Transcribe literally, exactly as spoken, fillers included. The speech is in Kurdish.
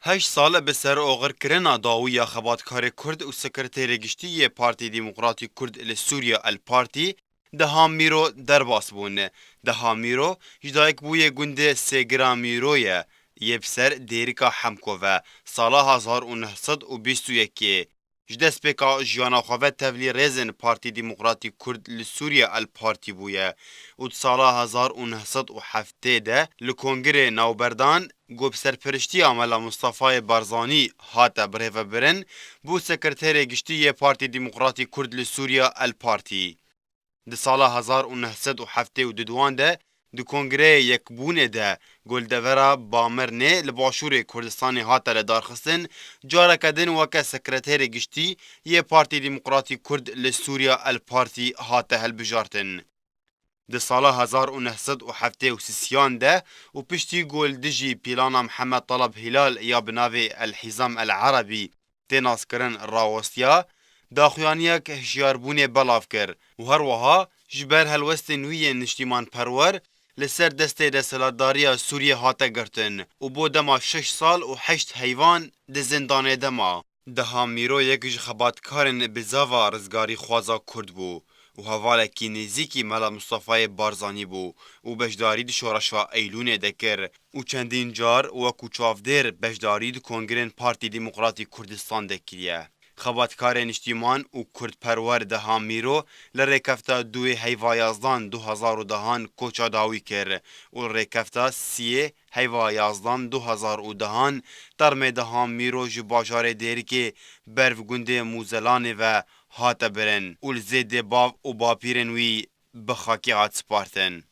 Heşt sal bi ser oxirkirina dawî ya xebatkarê Kurd û sekreterê giştî yê Partî Demokratî Kurd li Sûriye El Partî, Deha Mîro derbas bûn. Deha Mîro ji dayikbûyê gundê Sêgira Mîro ye, yê bi ser dêrika Hemko ve sala hezar û neh sed û bîst û yekê. Ji destpêka jiyana xwe ve tevlî rêzên Partî Demokratî Kurd li Sûriye El Partî bûye û di sala hezar û neh sed û heftê de li Kongirê Navberdan, ku bi serpiriştiya Mela Mustafayê Barzanî hate birêvebirin, bû sekreterê giştî yê Partî Demokratî Kurd li Sûriye El Partî. Di sala hezar û neh sed û heftê û duduan de di Kongreyê Yekbûnê de, ku li devera Bamirnê li başûrê Kurdistanê hate lidarxistin, careke din weke sekreterê giştî yê Partî Demokratî Kurd li Sûriye El Partî hate hilbijartin. Di sala hezar û neh sed û heftê û sisiyan de û piştî ku li dijî pîlana Mihemed Taleb Hîlal ya bi navê El Hîzam El Erebî tê naskirin rawestiya, daxuyaniyek hişyarbûnê belav kir û her wiha ji ber helwestên wî yên niştîmanperwer li ser destê desthilatdariya Sûriyê hate girtin û bo dema şeş sal û heşt heyvan di zindanê de ma. Deha Mîro yek ji xebatkarên bi zava rizgarîxwaza Kurd bû û hevalekî nêzîkî Mela Mustafayê Barzanî bû û beşdarî di şoreşa Eylûnê de kir û çendîn car wekû çavdêr beşdarî di kongirên Partî Demokratî Kurdistan de kiriye. Xebatkarê niştîman û kurdperwer Deha Mîro li rêkefta duyê heyva yazdan du hezar û dehan koça dawî kir û li rêkefta siyê heyva yazdan du hezar û dehan termê Deha Mîro ji bajarê Dêrikê ber bi gundê Mûzelanê ve hate birin û li zêdê bav û bapîrên wî bi xakê hat spartin.